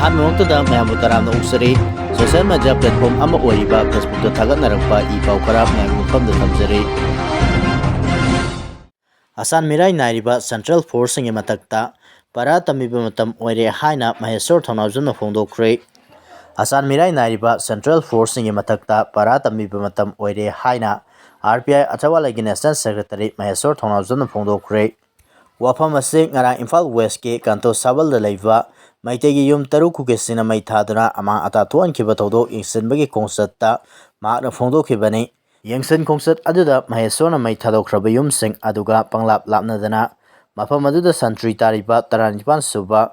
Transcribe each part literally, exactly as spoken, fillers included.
ꯑꯍꯥꯟꯕꯃꯛꯇꯗ ꯃꯌꯥꯝꯕꯨ ꯇꯔꯥꯝꯅ ꯑꯣꯛꯆꯔꯤ꯫ Social media platform ꯑꯃ ꯑꯣꯏꯔꯤꯕ Facebookꯇ ꯊꯥꯒꯠꯅꯔꯛꯄ ꯏ ꯄꯥꯎ ꯈꯔ ꯃꯌꯥꯝꯒꯤ ꯃꯐꯝꯗ ꯊꯝꯖꯔꯤ꯫ ꯑꯁꯥꯟ ꯃꯤꯔꯥꯏ ꯅꯥꯏꯔꯤꯕ Central Forceꯁꯤꯡꯒꯤ ꯃꯊꯛꯇ ꯄꯔꯥ ꯇꯝꯕꯤꯕ ꯃꯇꯝ ꯑꯣꯏꯔꯦ ꯍꯥꯏꯅ ꯃꯍꯦꯁꯣꯔ ꯊꯧꯅꯥꯎꯖꯝꯅ ꯐꯣꯡꯗꯣꯛꯈ꯭ꯔꯦ꯫ ꯑꯁꯥꯟ ꯃꯤꯔꯥꯏ ꯅꯥꯏꯔꯤꯕ Central Forceꯁꯤꯡꯒꯤ ꯃꯊꯛꯇ ꯄꯔꯥ ꯇꯝꯕꯤꯕ ꯃꯇꯝ ꯑꯣꯏꯔꯦ ꯍꯥꯏꯅ R P I ꯑꯊꯋꯥꯂꯩꯒꯤ National Secretary ꯃꯍꯦꯁꯣꯔ ꯊꯧꯅꯥꯎꯖꯝꯅ ꯐꯣꯡꯗꯣꯛꯈ꯭ꯔꯦ꯫ ꯋꯥꯐꯝ ꯑꯁꯤ ꯉꯔꯥꯡ ꯏꯝꯐꯥꯜ Westꯀꯤ ꯀꯥꯟꯇꯣ ꯁꯥꯕꯜꯗ ꯂꯩꯕ ꯃꯩꯇꯩꯒꯤ ꯌꯨꯝ ꯇꯔꯨꯛ ꯀꯨꯀꯤꯁꯤꯡꯅ ꯃꯩ ꯊꯥꯗꯨꯅ ꯑꯃꯥꯡ ꯑꯇꯥ ꯊꯣꯛꯍꯟꯈꯤꯕ ꯊꯧꯗꯣꯛ ꯌꯦꯡꯁꯤꯟꯕꯒꯤ ꯈꯣꯡꯆꯠꯇ ꯃꯍꯥꯛꯅ ꯐꯣꯡꯗꯣꯛꯈꯤꯕꯅꯤ꯫ ꯌꯦꯡꯁꯤꯟ ꯈꯣꯡꯆꯠ ꯑꯗꯨꯗ ꯃꯍꯦꯁꯣꯔꯅ ꯃꯩ ꯊꯥꯗꯣꯛꯈ꯭ꯔꯕ ꯌꯨꯝꯁꯤꯡ ꯑꯗꯨꯒ ꯄꯪꯂꯥꯞ ꯂꯥꯞꯅꯗꯅ ꯃꯐꯝ ꯑꯗꯨꯗ ꯁꯟꯇ꯭ꯔꯤ ꯇꯥꯔꯤꯕ ꯇꯔꯥꯅꯤꯄꯥꯟ ꯁꯨꯕ,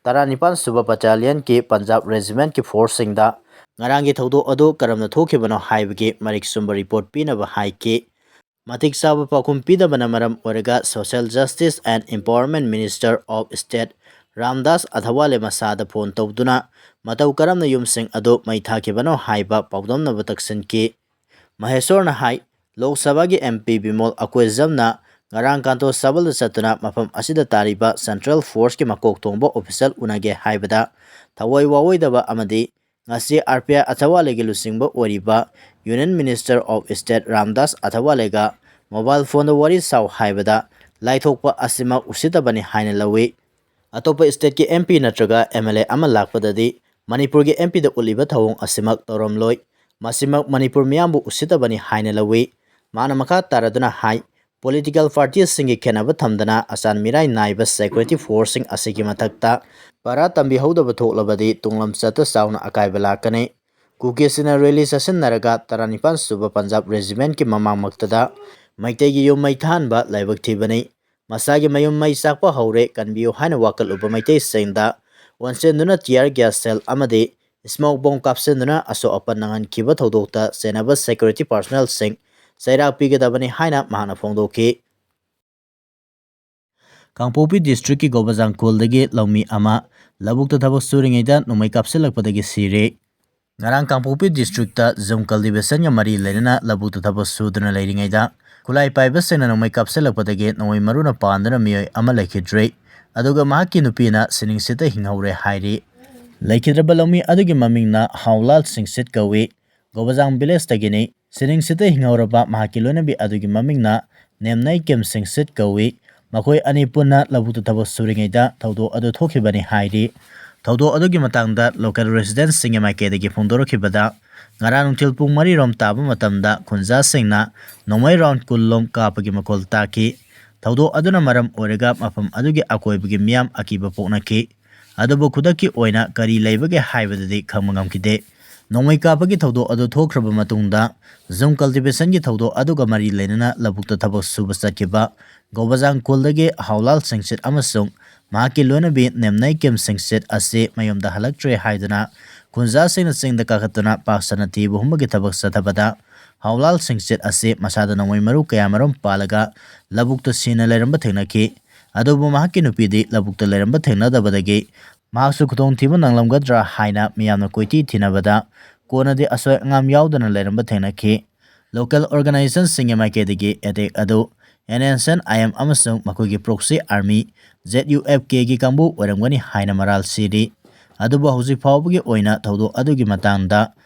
ꯇꯔꯥꯅꯤꯄꯥꯟ ꯁꯨꯕ Battalionꯀꯤ Punjab Regimentꯀꯤ forceꯁꯤꯡꯗ ꯉꯔꯥꯡꯒꯤ ꯊꯧꯗꯣꯛ ꯑꯗꯨ ꯀꯔꯝꯅ ꯊꯣꯛꯈꯤꯕꯅꯣ ꯍꯥꯏꯕꯒꯤ ꯃꯔꯤꯛ ꯆꯨꯝꯕ report ꯄꯤꯅꯕ ꯍꯥꯏꯈꯤ꯫ ꯃꯇꯤꯛ ꯆꯥꯕ ꯄꯥꯎꯈꯨꯝ ꯄꯤꯗꯕꯅ ꯃꯔꯝ ꯑꯣꯏꯔꯒ Social Justice and Empowerment Minister of State Ramdas ꯑꯊꯋꯥꯂꯦ ꯃꯁꯥꯗ phone ꯇꯧꯗꯨꯅ ꯃꯇꯧ ꯀꯔꯝꯅ ꯌꯨꯝꯁꯤꯡ ꯑꯗꯨ ꯃꯩ ꯊꯥꯈꯤꯕꯅꯣ ꯍꯥꯏꯕ ꯄꯥꯎꯗꯝꯅꯕ ꯇꯛꯁꯤꯟꯈꯤ꯫ ꯃꯍꯦꯁꯣꯔꯅ ꯍꯥꯏ, ꯂꯣꯛ ꯁꯚꯥꯒꯤ M P ꯕꯤꯃꯣꯜ ꯑꯀꯣꯏꯖꯝꯅ ꯉꯔꯥꯡ ꯀꯥꯟꯇꯣ ꯁꯥꯕꯜꯗ ꯆꯠꯇꯨꯅ ꯃꯐꯝ ꯑꯁꯤꯗ ꯇꯥꯔꯤꯕ Central Forceꯀꯤ ꯃꯀꯣꯛ ꯊꯣꯡꯕ official ꯎꯅꯒꯦ ꯍꯥꯏꯕꯗ ꯊꯋꯥꯏ ꯋꯥꯑꯣꯏꯗꯕ ꯑꯃꯗꯤ ꯉꯁꯤ R P I ꯑꯊꯋꯥꯂꯩꯒꯤ ꯂꯨꯆꯤꯡꯕ ꯑꯣꯏꯔꯤꯕ Union Minister of State Ramdas ꯑꯊꯋꯥꯂꯦꯒ mobile phoneꯗ ꯋꯥꯔꯤ ꯁꯥꯎ ꯍꯥꯏꯕꯗ ꯂꯥꯏꯊꯣꯛꯄ ꯑꯁꯤꯃꯛ ꯎꯁꯤꯠꯇꯕꯅꯤ ꯍꯥꯏꯅ ꯂꯧꯏ꯫ ꯑꯇꯣꯞꯄ stateꯀꯤ M P ꯅꯠꯇ꯭ꯔꯒ M L A ꯑꯃ ꯂꯥꯛꯄꯗꯗꯤ ꯃꯅꯤꯄꯨꯔꯒꯤ M Pꯗ ꯎꯠꯂꯤꯕ ꯊꯧꯑꯣꯡ ꯑꯁꯤꯃꯛ ꯇꯧꯔꯝꯂꯣꯏ꯫ ꯃꯁꯤꯃꯛ ꯃꯅꯤꯄꯨꯔ ꯃꯤꯌꯥꯝꯕꯨ ꯎꯁꯤꯠꯇꯕꯅꯤ ꯍꯥꯏꯅ ꯂꯧꯏ꯫ ꯃꯥꯅ ꯃꯈꯥ ꯇꯥꯔꯗꯨꯅ ꯍꯥꯏ, political partyꯁꯤꯡꯒꯤ ꯈꯦꯠꯅꯕ ꯊꯝꯗꯅ ꯑꯁꯥꯟ ꯃꯤꯔꯥꯏ ꯅꯥꯏꯕ security forceꯁꯤꯡ ꯑꯁꯤꯒꯤ ꯃꯊꯛꯇ ꯄꯔꯥ ꯇꯝꯕꯤꯍꯧꯗꯕ ꯊꯣꯛꯂꯕꯗꯤ ꯇꯨꯡꯂꯝꯆꯠꯇ ꯆꯥꯎꯅ ꯑꯀꯥꯏꯕ ꯂꯥꯛꯀꯅꯤ꯫ ꯀꯨꯀꯤꯁꯤꯡꯅ rally ꯆꯠꯁꯤꯟꯅꯔꯒ ꯇꯔꯥꯅꯤꯄꯥꯟ ꯁꯨꯕ Punjab Regimentꯀꯤ ꯃꯃꯥꯡꯃꯛꯇꯗ ꯃꯩꯇꯩꯒꯤ ꯌꯨꯝ ꯃꯩ ꯊꯥꯍꯟꯕ ꯂꯥꯏꯕꯛ ꯊꯤꯕꯅꯤ꯫ ꯃꯁꯥꯒꯤ ꯃꯌꯨꯝ ꯃꯩ ꯆꯥꯛꯄ ꯍꯧꯔꯦ, ꯀꯟꯕꯤꯌꯨ ꯍꯥꯏꯅ ꯋꯥꯀꯠꯂꯨꯕ ꯃꯩꯇꯩꯁꯤꯡꯗ ꯑꯣꯟꯁꯤꯟꯗꯨꯅ tear gas shell ꯑꯃꯗꯤ smoke bomb ꯀꯥꯞꯁꯤꯟꯗꯨꯅ ꯑꯁꯣꯛ ꯑꯄꯟ ꯅꯪꯍꯟꯈꯤꯕ ꯊꯧꯗꯣꯛꯇ ꯆꯩꯅꯕ security personnelꯁꯤꯡ ꯆꯩꯔꯥꯛ ꯄꯤꯒꯗꯕꯅꯤ ꯍꯥꯏꯅ ꯃꯍꯥꯛꯅ ꯐꯣꯡꯗꯣꯛꯈꯤ꯫ ꯀꯥꯡꯄꯣꯛꯄꯤ districtꯀꯤ ꯒꯣꯕꯖꯥꯡ ꯈꯨꯜꯗꯒꯤ ꯂꯧꯃꯤ ꯑꯃ ꯂꯧꯕꯨꯛꯇ ꯊꯕꯛ ꯁꯨꯔꯤꯉꯩꯗ ꯅꯣꯡꯃꯩ ꯀꯥꯞꯁꯤꯜꯂꯛꯄꯗꯒꯤ ꯁꯤꯔꯦ꯫ ꯉꯔꯥꯡ ꯀꯥꯡꯄꯣꯛꯄꯤ districtꯇ ꯖꯨꯝ cultivationꯒ ꯃꯔꯤ ꯂꯩꯅꯅ ꯂꯧꯕꯨꯛꯇ ꯊꯕꯛ ꯁꯨꯗꯨꯅ ꯂꯩꯔꯤꯉꯩꯗ ꯈꯨꯠꯂꯥꯏ ꯄꯥꯏꯕꯁꯤꯡꯅ ꯅꯣꯡꯃꯩ ꯀꯥꯞꯁꯤꯜꯂꯛꯄꯗꯒꯤ ꯅꯣꯡꯃꯩ ꯃꯔꯨꯅ ꯄꯥꯟꯗꯨꯅ ꯃꯤꯑꯣꯏ ꯑꯃ ꯂꯩꯈꯤꯗ꯭ꯔꯦ꯫ ꯑꯗꯨꯒ ꯃꯍꯥꯛꯀꯤ ꯅꯨꯄꯤꯅ ꯁꯤꯅꯤꯡꯁꯤꯠꯇ ꯍꯤꯡꯍꯧꯔꯦ ꯍꯥꯏꯔꯤ꯫ ꯂꯩꯈꯤꯗ꯭ꯔꯕ ꯂꯧꯃꯤ ꯑꯗꯨꯒꯤ ꯃꯃꯤꯡꯅ ꯍꯥꯎꯂꯥꯜ ꯁꯤꯡꯁꯤꯠ ꯀꯧꯏ꯫ ꯒꯣꯕꯖꯥꯡ ꯚꯤꯂꯦꯖꯇꯒꯤꯅꯤ꯫ ꯁꯤꯔꯤꯡꯁꯤꯠꯇ ꯍꯤꯡꯍꯧꯔꯕ ꯃꯍꯥꯛꯀꯤ ꯂꯣꯏꯅꯕꯤ ꯑꯗꯨꯒꯤ ꯃꯃꯤꯡꯅ ꯅꯦꯝꯅꯩ ꯀꯦꯝ ꯁꯤꯡꯁꯤꯠ ꯀꯧꯏ꯫ ꯃꯈꯣꯏ ꯑꯅꯤ ꯄꯨꯟꯅ ꯂꯧꯕꯨꯛꯇ ꯊꯕꯛ ꯁꯨꯔꯤꯉꯩꯗ ꯊꯧꯗꯣꯛ ꯑꯗꯨ ꯊꯣꯛꯈꯤꯕꯅꯤ ꯍꯥꯏꯔꯤ꯫ ꯊꯧꯗꯣꯛ ꯑꯗꯨꯒꯤ ꯃꯇꯥꯡꯗ ꯂꯣꯀꯦꯜ ꯔꯦꯁꯤꯗꯦꯟꯁꯁꯤꯡꯒꯤ ꯃꯥꯏꯀꯩꯗꯒꯤ ꯐꯣꯡꯗꯣꯔꯛꯈꯤꯕꯗ, ꯉꯔꯥꯡ ꯅꯨꯡꯊꯤꯜ ꯄꯨꯡ ꯃꯔꯤ ꯔꯣꯝ ꯇꯥꯕ ꯃꯇꯝꯗ ꯈꯨꯟꯖꯥꯁꯤꯡꯅ ꯅꯣꯡꯃꯩ ꯔꯥꯎꯟ ꯀꯨꯟ ꯂꯣꯝ ꯀꯥꯞꯄꯒꯤ ꯃꯈꯣꯜ ꯇꯥꯈꯤ꯫ ꯊꯧꯗꯣꯛ ꯑꯗꯨꯅ ꯃꯔꯝ ꯑꯣꯏꯔꯒ ꯃꯐꯝ ꯑꯗꯨꯒꯤ ꯑꯀꯣꯏꯕꯒꯤ ꯃꯤꯌꯥꯝ ꯑꯀꯤꯕ ꯄꯣꯛꯅꯈꯤ꯫ ꯑꯗꯨꯕꯨ ꯈꯨꯗꯛꯀꯤ ꯑꯣꯏꯅ ꯀꯔꯤ ꯂꯩꯕꯒꯦ ꯍꯥꯏꯕꯗꯨꯗꯤ ꯈꯪꯕ ꯉꯝꯈꯤꯗꯦ꯫ ꯅꯣꯡꯃꯩ ꯀꯥꯞꯄꯒꯤ ꯊꯧꯗꯣꯛ ꯑꯗꯨ ꯊꯣꯛꯈ꯭ꯔꯕ ꯃꯇꯨꯡꯗ, ꯖꯨꯝ ꯀꯜꯇꯤꯚꯦꯁꯟꯒꯤ ꯊꯧꯗꯣꯛ ꯑꯗꯨꯒ ꯃꯔꯤ ꯂꯩꯅꯅ ꯂꯧꯕꯨꯛꯇ ꯊꯕꯛ ꯁꯨꯕ ꯆꯠꯈꯤꯕ ꯒꯣꯕꯖꯥꯡ ꯈꯨꯜꯗꯒꯤ ꯍꯥꯎꯂꯥꯜ ꯁꯤꯡꯁꯤꯠ ꯑꯃꯁꯨꯡ ꯃꯍꯥꯛꯀꯤ ꯂꯣꯏꯅꯕꯤ ꯅꯦꯝꯅꯩ ꯀꯦꯝ ꯁꯤꯡꯁꯤꯠ ꯑꯁꯤ ꯃꯌꯨꯝꯗ ꯍꯜꯂꯛꯇ꯭ꯔꯦ ꯍꯥꯏꯗꯨꯅ ꯈꯨꯟꯖꯥꯁꯤꯡꯅ ꯆꯤꯡꯗ ꯀꯥꯈꯠꯇꯨꯅ ꯄꯥꯛ ꯁꯟꯅ ꯊꯤꯕ ꯍꯨꯝꯕꯒꯤ ꯊꯕꯛ ꯆꯠꯊꯕꯗ, ꯍꯥꯎꯂꯥꯜ ꯁꯤꯡꯁꯤꯠ ꯑꯁꯤ ꯃꯁꯥꯗ ꯅꯣꯡꯃꯩ ꯃꯔꯨ ꯀꯌꯥ ꯃꯔꯨꯝ ꯄꯥꯜꯂꯒ ꯂꯧꯕꯨꯛꯇ ꯁꯤꯅ ꯂꯩꯔꯝꯕ ꯊꯦꯡꯅꯈꯤ꯫ ꯑꯗꯨꯕꯨ ꯃꯍꯥꯛꯀꯤ ꯅꯨꯄꯤꯗꯤ ꯂꯧꯕꯨꯛꯇ ꯂꯩꯔꯝꯕ ꯊꯦꯡꯅꯗꯕꯗꯒꯤ ꯃꯍꯥꯛꯁꯨ ꯈꯨꯗꯣꯡꯊꯤꯕ ꯅꯪꯂꯝꯒꯗ꯭ꯔꯥ ꯍꯥꯏꯅ ꯃꯤꯌꯥꯝꯅ ꯀꯣꯏꯊꯤ ꯊꯤꯅꯕꯗ, ꯀꯣꯟꯅꯗꯤ ꯑꯁꯣꯏ ꯑꯉꯥꯝ ꯌꯥꯎꯗꯅ ꯂꯩꯔꯝꯕ ꯊꯦꯡꯅꯈꯤ꯫ ꯂꯣꯀꯦꯜ ꯑꯣꯔꯒꯅꯥꯏꯖꯦꯁꯟꯁꯤꯡꯒꯤ ꯃꯥꯏꯀꯩꯗꯒꯤ ꯑꯦꯇꯦꯛ ꯑꯗꯨ N S N I M ꯑꯃꯁꯨꯡ ꯃꯈꯣꯏꯒꯤ proxy army, Z U F ꯀꯦꯒꯤ ꯀꯥꯡꯕꯨ ꯑꯣꯏꯔꯝꯒꯅꯤ ꯍꯥꯏꯅ ꯃꯔꯥꯜ ꯁꯤꯔꯤ꯫ ꯑꯗꯨꯕꯨ ꯍꯧꯖꯤꯛ ꯐꯥꯎꯕꯒꯤ ꯑꯣꯏꯅ ꯊꯧꯗꯣꯛ ꯑꯗꯨꯒꯤ ꯃꯇꯥꯡꯗ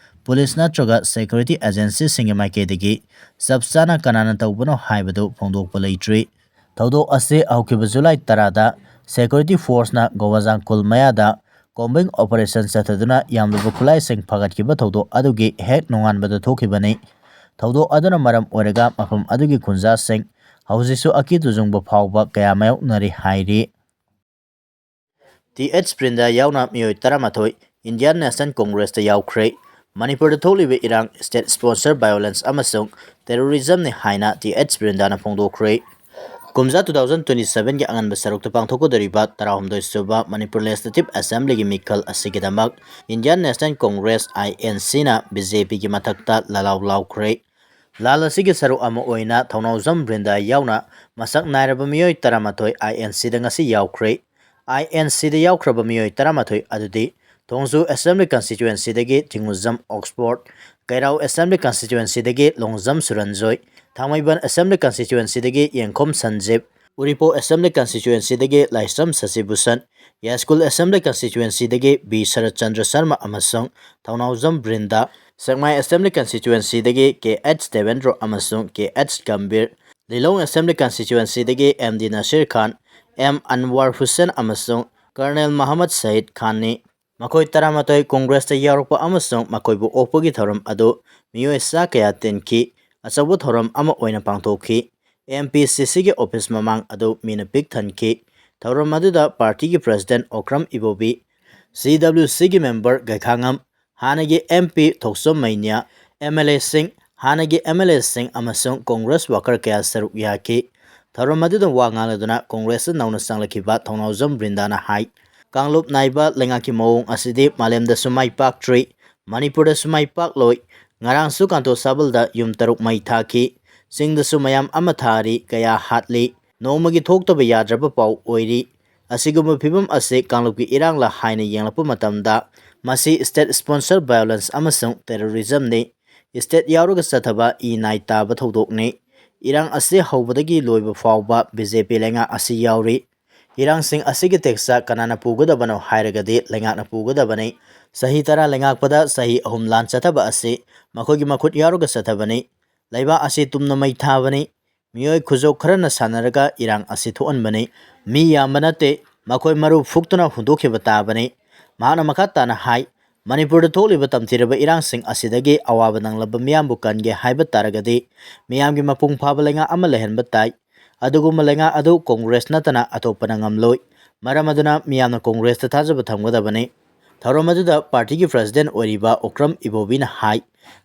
ꯄꯨꯂꯤꯁ ꯅꯠꯇ꯭ꯔꯒ ꯁꯦꯀ꯭ꯌꯨꯔꯤꯇꯤ ꯑꯦꯖꯦꯟꯁꯤꯁꯤꯡꯒꯤ ꯃꯥꯏꯀꯩꯗꯒꯤ ꯆꯞ ꯆꯥꯅ ꯀꯅꯥꯅ ꯇꯧꯕꯅꯣ ꯍꯥꯏꯕꯗꯨ ꯐꯣꯡꯗꯣꯛꯄ ꯂꯩꯇ꯭ꯔꯤ꯫ ꯊꯧꯗꯣꯛ ꯑꯁꯤ ꯍꯧꯈꯤꯕ ꯖꯨꯂꯥꯏ ꯇꯔꯥꯗ ꯁꯦꯀ꯭ꯌꯨꯔꯤꯇꯤ ꯐꯣꯔꯁꯅ ꯒꯣꯕꯖꯥꯡ ꯈꯨꯜ ꯃꯌꯥꯗ ꯀꯣꯝꯕꯤꯡ ꯑꯣꯄꯔꯦꯁꯟ ꯆꯠꯊꯗꯨꯅ ꯌꯥꯝꯂꯕ ꯈꯨꯠꯂꯥꯏꯁꯤꯡ ꯐꯥꯒꯠꯈꯤꯕ ꯊꯧꯗꯣꯛ ꯑꯗꯨꯒꯤ ꯍꯦꯛ ꯅꯣꯡꯉꯥꯟꯕꯗ ꯊꯣꯛꯈꯤꯕꯅꯤ꯫ ꯊꯧꯗꯣꯛ ꯑꯗꯨꯅ ꯃꯔꯝ ꯑꯣꯏꯔꯒ ꯃꯐꯝ ꯑꯗꯨꯒꯤ ꯈꯨꯟꯖꯥꯁꯤꯡ ꯍꯧꯖꯤꯛꯁꯨ ꯑꯀꯤ ꯇꯨꯖꯨꯡꯕ ꯐꯥꯎꯕ ꯀꯌꯥ ꯃꯥꯌꯣꯛꯅꯔꯤ ꯍꯥꯏꯔꯤ꯫ ꯇꯤ ꯑꯩꯆ ꯕ꯭ꯔꯤꯟꯗꯥ ꯌꯥꯎꯅ ꯃꯤꯑꯣꯏ ꯇꯔꯥꯃꯥꯊꯣꯏ ꯏꯟꯗꯤꯌꯥꯟ ꯅꯦꯁꯅꯦꯜ ꯀꯣꯡꯒ꯭ꯔꯦꯁꯇ ꯌꯥꯎꯈ꯭ꯔꯦ꯫ ꯃꯅꯤꯄꯨꯔꯗ ꯊꯣꯛꯂꯤꯕ ꯏꯔꯥꯡ, ꯁ꯭ꯇꯦꯠ ꯁ꯭ꯄꯣꯟꯁꯔ ꯚꯥꯏꯑꯣꯂꯦꯟꯁ ꯑꯃꯁꯨꯡ ꯇꯦꯔꯣꯔꯤꯖꯝꯅꯤ ꯍꯥꯏꯅ ꯇꯤ ꯑꯩꯆ ꯕ꯭ꯔꯤꯟꯗꯥꯅ ꯐꯣꯡꯗꯣꯛꯈ꯭ꯔꯦ꯫ ꯀꯨꯝꯖꯥ ꯇꯨ ꯊꯥꯎꯖꯟ ꯇ꯭ꯋꯦꯟꯇꯤ ꯁꯚꯦꯟꯒꯤ ꯑꯉꯟꯕ ꯁꯔꯨꯛꯇ ꯄꯥꯡꯊꯣꯛꯀꯗꯧꯔꯤꯕ ꯇꯔꯥꯍꯨꯝꯗꯣꯏ ꯁꯨꯕ ꯃꯅꯤꯄꯨꯔ ꯂꯦꯖꯤꯁꯂꯦꯇꯤꯚ ꯑꯦꯁꯦꯝꯕ꯭ꯂꯤꯒꯤ ꯃꯤꯈꯜ ꯑꯁꯤꯒꯤꯗꯃꯛ Indian National Congress, I N ꯁꯤꯅ ꯕꯤ ꯖꯦ ꯄꯤꯒꯤ ꯃꯊꯛꯇ ꯂꯥꯂꯥꯎ ꯂꯥꯎꯈ꯭ꯔꯦ꯫ ꯂꯥꯜ ꯑꯁꯤꯒꯤ ꯁꯔꯨꯛ ꯑꯃ ꯑꯣꯏꯅ ꯊꯧꯅꯥꯎꯖꯝ ꯕ꯭ꯔꯤꯟꯗꯥ ꯌꯥꯎꯅ ꯃꯁꯛ ꯅꯥꯏꯔꯕ ꯃꯤꯑꯣꯏ ꯇꯔꯥꯃꯥꯊꯣꯏ ꯑꯥꯏ ꯑꯦꯟ ꯁꯤꯗ ꯉꯁꯤ ꯌꯥꯎꯈ꯭ꯔꯦ꯫ ꯑꯥꯏ ꯑꯦꯟ ꯁꯤꯗ ꯌꯥꯎꯈ꯭ꯔꯕ ꯃꯤꯑꯣꯏ ꯇꯔꯥꯃꯥꯊꯣꯏ ꯑꯗꯨꯗꯤ ꯊꯣꯡꯖꯨ ꯑꯦꯁꯦꯝꯕ꯭ꯂꯤ ꯀꯟꯁꯇꯤꯇ꯭ꯋꯦꯟꯁꯤꯗꯒꯤ ꯊꯤꯡꯉꯨꯖꯝ ꯑꯣꯛꯁꯐꯣꯔꯗ, ꯀꯩꯔꯥꯎ ꯑꯦꯁꯦꯝꯕ꯭ꯂꯤ ꯀꯟꯁꯇꯤꯇ꯭ꯋꯦꯟꯁꯤꯗꯒꯤ ꯂꯣꯡꯖꯝ ꯁꯨꯔꯟꯖꯣꯏ, ꯊꯥꯡꯃꯩꯕꯟ ꯑꯦꯁꯦꯝꯕ꯭ꯂꯤ ꯀꯟꯁꯇꯤꯇ꯭ꯋꯦꯟꯁꯤꯗꯒꯤ ꯌꯦꯡꯈꯣꯝ ꯁꯟꯖꯤꯞ, ꯎꯔꯤꯄꯣꯛ Assembly Constituencyꯗꯒꯤ ꯂꯥꯏꯁ꯭ꯔꯝ ꯁꯁꯤꯚꯨꯁꯟ, ꯌꯥꯏꯁ꯭ꯀꯨꯜ Assembly Constituencyꯗꯒꯤ ꯕꯤ ꯁꯔꯠꯆꯟꯗ꯭ꯔ ꯁꯔꯃ ꯑꯃꯁꯨꯡ ꯊꯧꯅꯥꯎꯖꯝ ꯕ꯭ꯔꯤꯟꯗꯥ, ꯁꯦꯛꯃꯥꯏ Assembly Constituencyꯗꯒꯤ ꯀꯦ ꯑꯩꯆ ꯗꯦꯕꯦꯟꯗ꯭ꯔꯣ ꯑꯃꯁꯨꯡ ꯀꯦ ꯑꯩꯆ ꯒꯝꯚꯤꯔ, ꯂꯤꯂꯣꯡ Assembly Constituencyꯗꯒꯤ ꯑꯦꯝ ꯗꯤ ꯅꯁꯤꯔ ꯈꯥꯟ, ꯑꯦꯝ ꯑꯟꯋꯥꯔ ꯍꯨꯁꯦꯟ ꯑꯃꯁꯨꯡ ꯀꯔꯅꯦꯜ ꯃꯍꯃꯗ ꯁꯌꯤꯗ ꯈꯥꯟꯅꯤ꯫ ꯃꯈꯣꯏ ꯇꯔꯥꯃꯥꯊꯣꯏ ꯀꯣꯡꯒ꯭ꯔꯦꯁꯇ ꯌꯥꯎꯔꯛꯄ ꯑꯃꯁꯨꯡ ꯃꯈꯣꯏꯕꯨ ꯑꯣꯛꯄꯒꯤ ꯊꯧꯔꯝ ꯑꯗꯨ ꯃꯤꯑꯣꯏ ꯆꯥ ꯀꯌꯥ ꯇꯤꯟꯈꯤ꯫ ꯑꯆꯧꯕ ꯊꯧꯔꯝ ꯑꯃ ꯑꯣꯏꯅ ꯄꯥꯡꯊꯣꯛꯈꯤ꯫ ꯑꯦꯝ ꯄꯤ ꯁꯤ ꯁꯤꯒꯤ ꯑꯣꯐꯤꯁ ꯃꯃꯥꯡ ꯑꯗꯨ ꯃꯤꯅ ꯄꯤꯛ ꯊꯟꯈꯤ꯫ ꯊꯧꯔꯝ ꯑꯗꯨꯗ ꯄꯥꯔꯇꯤꯒꯤ ꯄ꯭ꯔꯁꯤꯗꯦꯟꯠ ꯑꯣꯀ꯭ꯔꯝ ꯏꯕꯣꯕꯤ, ꯁꯤ ꯗꯕ꯭ꯂꯤꯎ ꯁꯤꯒꯤ ꯃꯦꯝꯕꯔ ꯒꯩꯈꯥꯉꯝ, ꯍꯥꯟꯅꯒꯤ ꯑꯦꯝ ꯄꯤ ꯊꯣꯛꯆꯣꯝ ꯃꯩꯅ꯭ꯌꯥ, ꯑꯦꯝ ꯑꯦꯜ ꯑꯦꯁꯤꯡ, ꯍꯥꯟꯅꯒꯤ ꯑꯦꯝ ꯑꯦꯜ ꯑꯦꯁꯤꯡ ꯑꯃꯁꯨꯡ ꯀꯣꯡꯒ꯭ꯔꯦꯁ ꯋꯥꯀꯔ ꯀꯌꯥ ꯁꯔꯨꯛ ꯌꯥꯈꯤ꯫ ꯊꯧꯔꯝ ꯑꯗꯨꯗ ꯋꯥ ꯉꯥꯡꯂꯗꯨꯅ ꯀꯣꯡꯒ꯭ꯔꯦꯁꯇ ꯅꯧꯅ ꯆꯪꯂꯛꯈꯤꯕ ꯊꯧꯅꯥꯎꯖꯝ ꯕ꯭ꯔꯤꯟꯗꯥꯅ ꯍꯥꯏ, ꯀꯥꯡꯂꯨꯞ ꯅꯥꯏꯕ ꯂꯩꯉꯥꯛꯀꯤ ꯃꯑꯣꯡ ꯑꯁꯤꯗꯤ ꯃꯥꯂꯦꯝꯗꯁꯨ ꯃꯥꯏ ꯄꯥꯛꯇ꯭ꯔꯤ, ꯃꯅꯤꯄꯨꯔꯗꯁꯨ ꯃꯥꯏ ꯄꯥꯛꯂꯣꯏ꯫ ꯉꯔꯥꯡꯁꯨ ꯀꯥꯟꯇꯣ ꯁꯥꯕꯜꯗ ꯌꯨꯝ ꯇꯔꯨꯛ ꯃꯩ ꯊꯥꯈꯤ꯫ ꯆꯤꯡꯗꯁꯨ ꯃꯌꯥꯝ ꯑꯃ ꯊꯥꯔꯤ, ꯀꯌꯥ ꯍꯥꯠꯂꯤ꯫ ꯅꯣꯡꯃꯒꯤ ꯊꯣꯛꯇꯕ ꯌꯥꯗ꯭ꯔꯕ ꯄꯥꯎ ꯑꯣꯏꯔꯤ꯫ ꯑꯁꯤꯒꯨꯝꯕ ꯐꯤꯕꯝ ꯑꯁꯤ ꯀꯥꯡꯂꯨꯞꯀꯤ ꯏꯔꯥꯡꯂ ꯍꯥꯏꯅ ꯌꯦꯡꯂꯛꯄ ꯃꯇꯝꯗ, ꯃꯁꯤ state sponsored violence ꯑꯃꯁꯨꯡ terrorismꯅꯤ꯫ State ꯌꯥꯎꯔꯒ ꯆꯠꯊꯕ ꯏ ꯅꯥꯏ ꯇꯥꯕ ꯊꯧꯗꯣꯛꯅꯤ꯫ ꯏꯔꯥꯡ ꯑꯁꯤ ꯍꯧꯕꯗꯒꯤ ꯂꯣꯏꯕ ꯐꯥꯎꯕ ꯕꯤ ꯖꯦ ꯄꯤ ꯂꯩꯉꯥꯛ ꯑꯁꯤ ꯌꯥꯎꯔꯤ꯫ ꯏꯔꯥꯡꯁꯤꯡ ꯑꯁꯤꯒꯤ ꯇꯦꯛꯁ ꯀꯅꯥꯅ ꯄꯨꯒꯗꯕꯅꯣ ꯍꯥꯏꯔꯒꯗꯤ ꯂꯩꯉꯥꯛꯅ ꯄꯨꯒꯗꯕꯅꯤ꯫ ꯆꯍꯤ ꯇꯔꯥ ꯂꯩꯉꯥꯛꯄꯗ ꯆꯍꯤ ꯑꯍꯨꯝ ꯂꯥꯟ ꯆꯠꯊꯕ ꯑꯁꯤ ꯃꯈꯣꯏꯒꯤ ꯃꯈꯨꯠ ꯌꯥꯎꯔꯒ ꯆꯠꯊꯕꯅꯤ꯫ ꯂꯩꯕꯥꯛ ꯑꯁꯤ ꯇꯨꯝꯅ ꯃꯩ ꯊꯥꯕꯅꯤ꯫ ꯃꯤꯑꯣꯏ ꯈꯨꯖꯣꯞ ꯈꯔꯅ ꯁꯥꯟꯅꯔꯒ ꯏꯔꯥꯡ ꯑꯁꯤ ꯊꯣꯛꯍꯟꯕꯅꯤ꯫ ꯃꯤ ꯌꯥꯝꯕ ꯅꯠꯇꯦ, ꯃꯈꯣꯏ ꯃꯔꯨ ꯐꯨꯛꯇꯨꯅ ꯍꯨꯟꯗꯣꯛꯈꯤꯕ ꯇꯥꯕꯅꯤ꯫ ꯃꯍꯥꯛꯅ ꯃꯈꯥ ꯇꯥꯅ ꯍꯥꯏ, ꯃꯅꯤꯄꯨꯔꯗ ꯊꯣꯛꯂꯤꯕ ꯇꯝꯊꯤꯔꯕ ꯏꯔꯥꯡꯁꯤꯡ ꯑꯁꯤꯗꯒꯤ ꯑꯋꯥꯕ ꯅꯪꯂꯕ ꯃꯤꯌꯥꯝꯕꯨ ꯀꯟꯒꯦ ꯍꯥꯏꯕ ꯇꯥꯔꯒꯗꯤ ꯃꯤꯌꯥꯝꯒꯤ ꯃꯄꯨꯡ ꯐꯥꯕ ꯂꯩꯉꯥꯛ ꯑꯃ ꯂꯩꯍꯟꯕ ꯇꯥꯏ꯫ ꯑꯗꯨꯒꯨꯝꯕ ꯂꯩꯉꯥꯛ ꯑꯗꯨ ꯀꯣꯡꯒ꯭ꯔꯦꯁ ꯅꯠꯇꯅ ꯑꯇꯣꯞꯄꯅ ꯉꯝꯂꯣꯏ꯫ ꯃꯔꯝ ꯑꯗꯨꯅ ꯃꯤꯌꯥꯝꯅ ꯀꯣꯡꯒ꯭ꯔꯦꯁꯇ ꯊꯥꯖꯕ ꯊꯝꯒꯗꯕꯅꯤ꯫ ꯊꯧꯔꯝ ꯑꯗꯨꯗ ꯄꯥꯔꯇꯤꯒꯤ ꯄ꯭ꯔꯁꯤꯗꯦꯟꯠ ꯑꯣꯏꯔꯤꯕ ꯑꯣꯀ꯭ꯔꯝ ꯏꯕꯣꯕꯤꯅ ꯍꯥꯏ,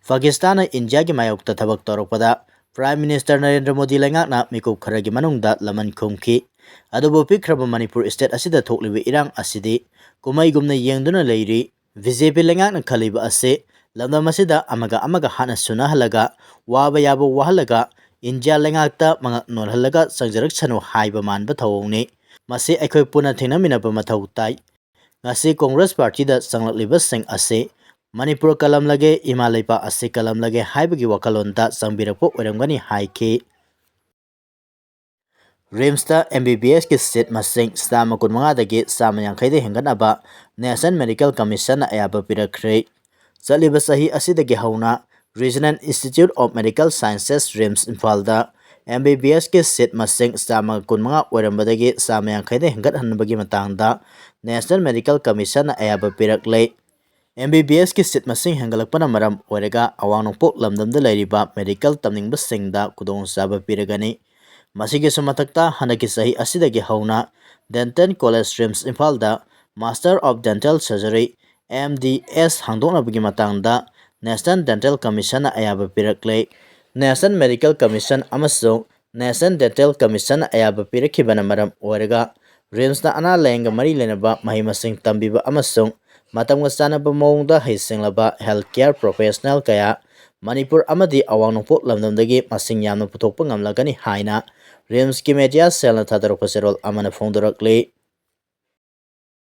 ꯄꯥꯀꯤꯁꯇꯥꯟꯅ ꯏꯟꯗꯤꯌꯥꯒꯤ ꯃꯥꯌꯣꯛꯇ ꯊꯕꯛ ꯇꯧꯔꯛꯄꯗ ꯄ꯭ꯔꯥꯏꯝ ꯃꯤꯅꯤꯁꯇꯔ ꯅꯔꯦꯟꯗ꯭ꯔ ꯃꯣꯗꯤ ꯂꯩꯉꯥꯛꯅ ꯃꯤꯀꯨꯞ ꯈꯔꯒꯤ ꯃꯅꯨꯡꯗ ꯂꯃꯟ ꯈꯨꯝꯈꯤ꯫ ꯑꯗꯨꯕꯨ ꯄꯤꯛꯈ꯭ꯔꯕ ꯃꯅꯤꯄꯨꯔ state ꯑꯁꯤꯗ ꯊꯣꯛꯂꯤꯕ ꯏꯔꯥꯡ ꯑꯁꯤꯗꯤ ꯀꯨꯝꯍꯩꯒꯨꯝꯅ ꯌꯦꯡꯗꯨꯅ ꯂꯩꯔꯤ꯫ ꯕꯤ ꯖꯦ ꯄꯤ ꯂꯩꯉꯥꯛꯅ ꯈꯜꯂꯤꯕ ꯑꯁꯤ ꯂꯝꯗꯝ ꯑꯁꯤꯗ ꯑꯃꯒ ꯑꯃꯒ ꯍꯥꯠꯅ ꯁꯨꯅꯍꯜꯂꯒ, ꯋꯥꯕ ꯌꯥꯕ ꯋꯥꯍꯜꯂꯒ, ꯏꯟꯗꯤꯌꯥ ꯂꯩꯉꯥꯛꯇ ꯃꯉꯛ ꯅꯣꯜꯍꯜꯂꯒ ꯆꯪꯖꯔꯛꯁꯅꯨ ꯍꯥꯏꯕ ꯃꯥꯟꯕ ꯊꯧꯑꯣꯡꯅꯤ꯫ ꯃꯁꯤ ꯑꯩꯈꯣꯏ ꯄꯨꯟꯅ ꯊꯦꯡꯅꯃꯤꯟꯅꯕ ꯃꯊꯧ ꯇꯥꯏ꯫ ꯉꯁꯤ ꯀꯣꯡꯒ꯭ꯔꯦꯁ ꯄꯥꯔꯇꯤꯗ ꯆꯪꯂꯛꯂꯤꯕꯁꯤꯡ ꯑꯁꯤ ꯃꯅꯤꯄꯨꯔ ꯀꯜꯂꯝꯂꯒꯦ, ꯏꯃꯥ ꯂꯩꯄꯥꯛ ꯑꯁꯤ ꯀꯜꯂꯝꯂꯒꯦ ꯍꯥꯏꯕꯒꯤ ꯋꯥꯈꯜꯂꯣꯟꯗ ꯆꯪꯕꯤꯔꯛꯄ ꯑꯣꯏꯔꯝꯒꯅꯤ ꯍꯥꯏꯈꯤ꯫ ꯔꯤꯝꯁꯇ ꯑꯦꯝ ꯕꯤ ꯕꯤ ꯑꯦꯁꯀꯤ ꯁꯤꯠ ꯃꯁꯤꯡ ꯆꯥꯝꯃ ꯀꯨꯟꯃꯉꯥꯗꯒꯤ ꯆꯥꯝꯃ ꯌꯥꯡꯈꯩꯗ ꯍꯦꯟꯒꯠꯅꯕ ꯅꯦꯁꯅꯦꯜ ꯃꯦꯗꯤꯀꯦꯜ ꯀꯃꯤꯁꯟꯅ ꯑꯌꯥꯕ ꯄꯤꯔꯛꯈ꯭ꯔꯦ꯫ ꯆꯠꯂꯤꯕ ꯆꯍꯤ ꯑꯁꯤꯗꯒꯤ ꯍꯧꯅ Regional Institute of Medical Sciences, RIMS, ꯏꯝꯐꯥꯜꯗ ꯑꯦꯝ ꯕꯤ ꯕꯤ ꯑꯦꯁꯀꯤ ꯁꯤꯠ ꯃꯁꯤꯡ ꯆꯥꯝꯃ ꯀꯨꯟꯃꯉꯥ ꯑꯣꯏꯔꯝꯕꯗꯒꯤ ꯆꯥꯝꯃ ꯌꯥꯡꯈꯩꯗ ꯍꯦꯟꯒꯠꯍꯟꯕꯒꯤ ꯃꯇꯥꯡꯗ ꯅꯦꯁꯅꯦꯜ ꯃꯦꯗꯤꯀꯦꯜ ꯀꯃꯤꯁꯟꯅ ꯑꯌꯥꯕ ꯄꯤꯔꯛꯂꯦ꯫ ꯑꯦꯝ ꯕꯤ ꯕꯤ ꯑꯦꯁꯀꯤ ꯁꯤꯠ ꯃꯁꯤꯡ ꯍꯦꯟꯒꯠꯂꯛꯄꯅ ꯃꯔꯝ ꯑꯣꯏꯔꯒ ꯑꯋꯥꯡ ꯅꯣꯡꯄꯣꯛ ꯂꯝꯗꯝꯗ ꯂꯩꯔꯤꯕ ꯃꯦꯗꯤꯀꯦꯜ ꯇꯝꯅꯤꯡꯕꯁꯤꯡꯗ ꯈꯨꯗꯣꯡꯆꯥꯕ ꯄꯤꯔꯒꯅꯤ꯫ ꯃꯁꯤꯒꯤꯁꯨ ꯃꯊꯛꯇ, ꯍꯟꯗꯛꯀꯤ ꯆꯍꯤ ꯑꯁꯤꯗꯒꯤ ꯍꯧꯅ ꯗꯦꯟꯇꯦꯜ ꯀꯣꯂꯦꯖ, ꯔꯤꯝꯁ, ꯏꯝꯐꯥꯜꯗ Master of Dental Surgery, M D S, ꯍꯥꯡꯗꯣꯛꯅꯕꯒꯤ ꯃꯇꯥꯡꯗ ꯅꯦꯁꯅꯦꯜ ꯗꯦꯟꯇꯦꯜ ꯀꯃꯤꯁꯟꯅ ꯑꯌꯥꯕ ꯄꯤꯔꯛꯂꯦ꯫ ꯅꯦꯁꯅꯦꯜ ꯃꯦꯗꯤꯀꯦꯜ ꯀꯃꯤꯁꯟ ꯑꯃꯁꯨꯡ ꯅꯦꯁꯅꯦꯜ ꯗꯦꯟꯇꯦꯜ ꯀꯃꯤꯁꯟꯅ ꯑꯌꯥꯕ ꯄꯤꯔꯛꯈꯤꯕꯅ ꯃꯔꯝ ꯑꯣꯏꯔꯒ ꯔꯤꯝꯁꯇ ꯑꯅꯥ ꯂꯥꯌꯦꯡꯒ ꯃꯔꯤ ꯂꯩꯅꯕ ꯃꯍꯩ ꯃꯁꯤꯡ ꯇꯝꯕꯤꯕ ꯑꯃꯁꯨꯡ ꯃꯇꯝꯒ ꯆꯥꯟꯅꯕ ꯃꯑꯣꯡꯗ ꯍꯩꯁꯤꯡꯂꯕ ꯍꯦꯜꯊ ꯀꯦꯌꯔ ꯄ꯭ꯔꯣꯐꯦꯁꯅꯦꯜ ꯀꯌꯥ ꯃꯅꯤꯄꯨꯔ ꯑꯃꯗꯤ ꯑꯋꯥꯡ ꯅꯣꯡꯄꯣꯛ ꯂꯝꯗꯝꯗꯒꯤ ꯃꯁꯤꯡ ꯌꯥꯝꯅ ꯄꯨꯊꯣꯛꯄ ꯉꯝꯂꯒꯅꯤ ꯍꯥꯏꯅ ꯔꯤꯝꯁꯀꯤ ꯃꯦꯗꯤꯌꯥ ꯁꯦꯜꯅ ꯊꯥꯗꯣꯔꯛꯄ ꯆꯦꯔꯣꯜ ꯑꯃꯅ ꯐꯣꯡꯗꯣꯔꯛꯂꯤ꯫